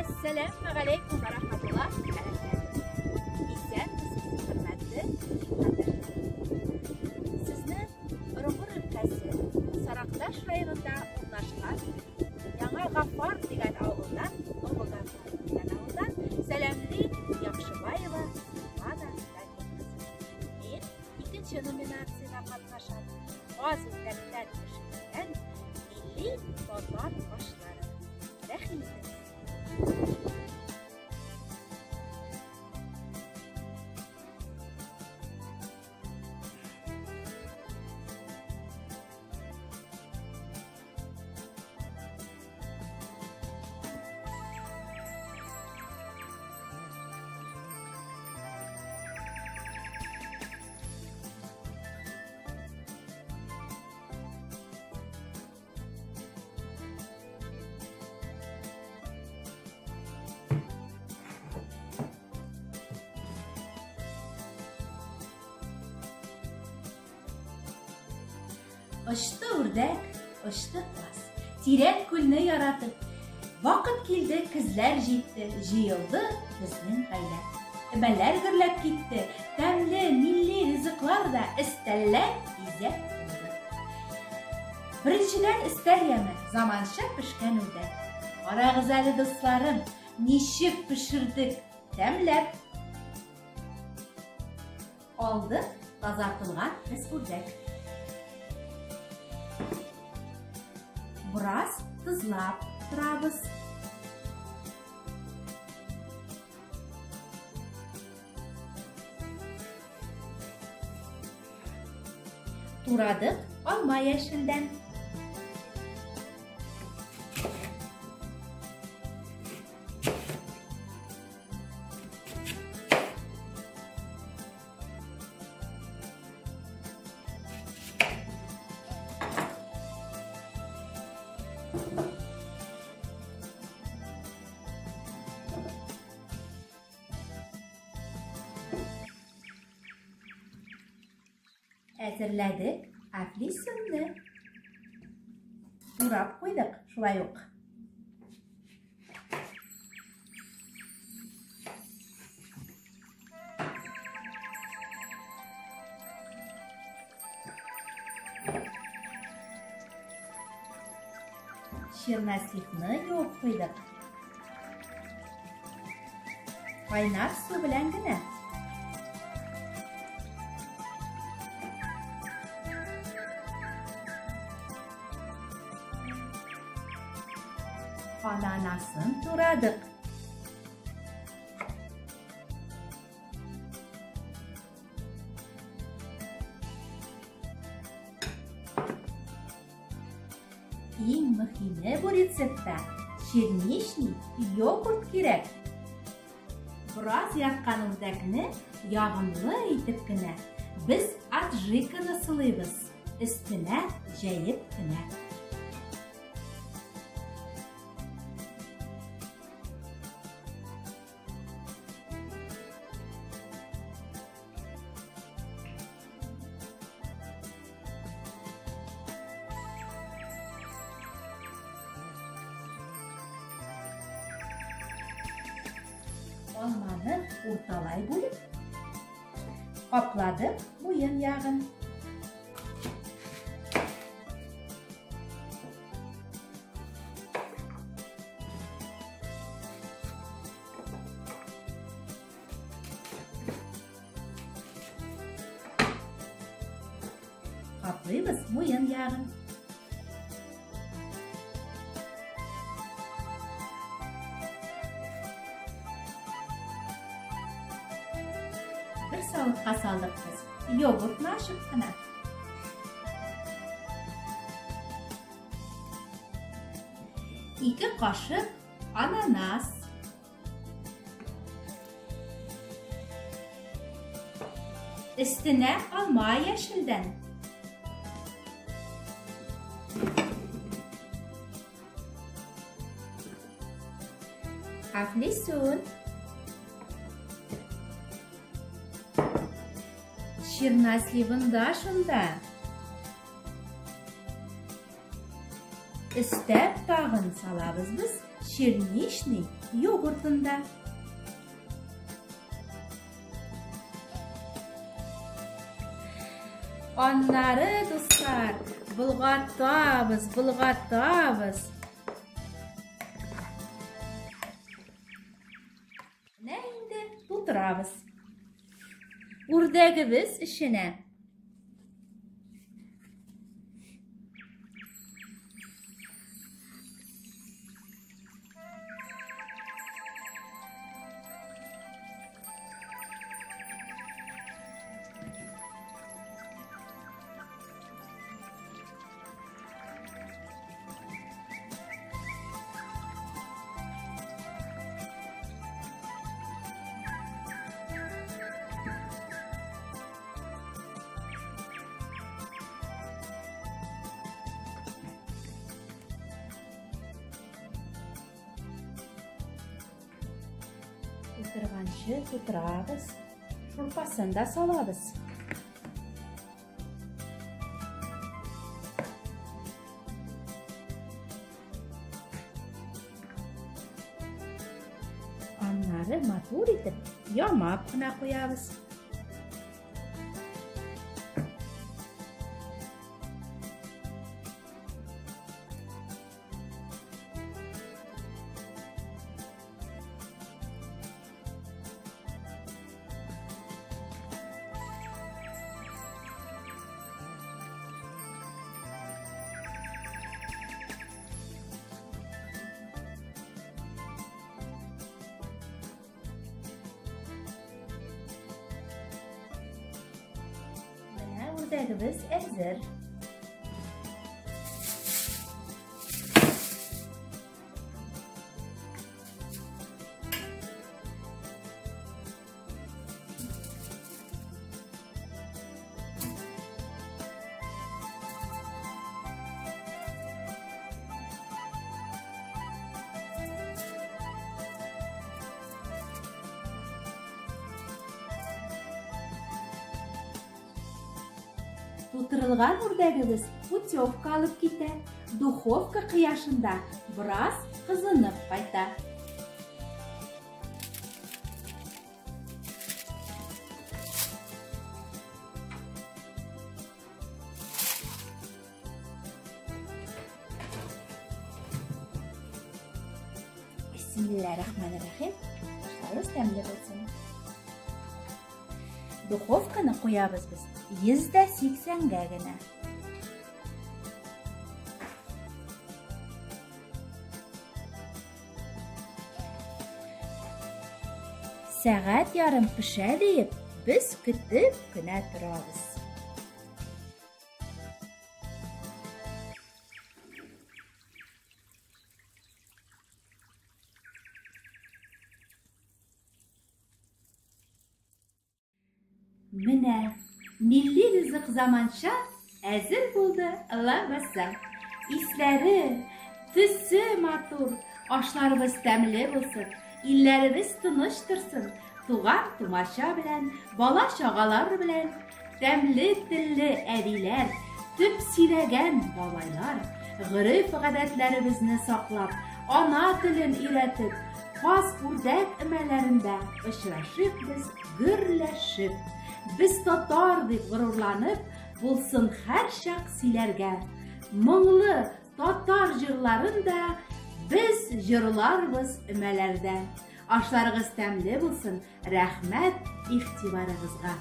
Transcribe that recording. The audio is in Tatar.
Әссәләмегаләйкүм вә рахматуллаһ вә бәрәкәтүһ. Исәнмесез, хөрмәтле кардәшләрем. Сезне Орынбур өлкәсе Саракташ районында урнашкан Яңа Гафар дигән авылдан, Новый Гафар дигән авылдан сәламли Яхшыбаева Светлана Данил кызы. Мин икенче номинациядә катнашам. Аз үрдәктән пешерелгән милли татар ашлары. Рәхим итегез. Очты үрдәк, очты каз. Тирән күлне яратып. Вакыт килде, көзләр җитте, җыелды безнең гаилә. Өмәләр гөрләп китте, тәмле милли ризыклар да өстәлләр бизәп куйды. Беренчедән өстәл яме, заманча пешкән үрдәк. Карагыз әле, дусларым, ничек пешердек, тәмләп. Алдык тазартылган без үрдәк. Бераз тозлап торабыз. Турадык алма яшелдән. Әзерләдек әфлисунны. Турап куйдык шулай ук. Черносливны юып куйдык. Кайнар су белән генә. Ананасын турадык. Иң мөһиме бу рецептта черничный йогурт кирәк. Бераз яткан үрдәкне ягымлы итеп кенә без аджиканы сылыйбыз, өстенә җәеп кенә. Алманы урталай бүлеп, капладык муен ягын. Каплыйбыз муен ягын. Бер савытка салдык без. Йогуртны ашып кына. Ике кашык ананас. Өстенә алма яшелдән. Әфлисун. Черносливын да шунда. Өстәп тагын салабыз без черничный йогуртын да. Аннары, дуслар, болгатабыз, болгатабыз. Менә инде тутырабыз. Үрдәгебез эченә. Тутырганчы тутырабыз, шурпасын да салабыз. Аннары матур итеп ямап кына куябыз. Менә үрдәгебез әзер. Тутырылган үрдәгебез путевка алып китә, духовка кояшында бераз кызынып кайта. Бисмиллаһир-рахманир-рахим. Ашларыбыз тәмле булсын. Духовканы куябыз без 180-гә генә. Сәгать ярым пешә диеп, без көтеп кенә торабыз. Менә милли ризык заманча әзер булды лабаса. Исләре, төсе матур, ашларыбыз тәмле булсын, илләребез тыныч торсын, туган тумача белән, бала чагалар белән, тәмле телле әбиләр, төп сөйләгән бабайлар, гореф-гадәтләребезне саклап, ана телен өйрәтеп, Каз үрдәк өмәләрендә очрашыйк без гөрләшеп. Без татар дип горурланып, булсын һәрчак сөйләргә. Моңлы татар җырларын да без җырларбыз өмәләрдә. Ашларыгыз тәмле булсын, рәхмәт игътибарыгызга.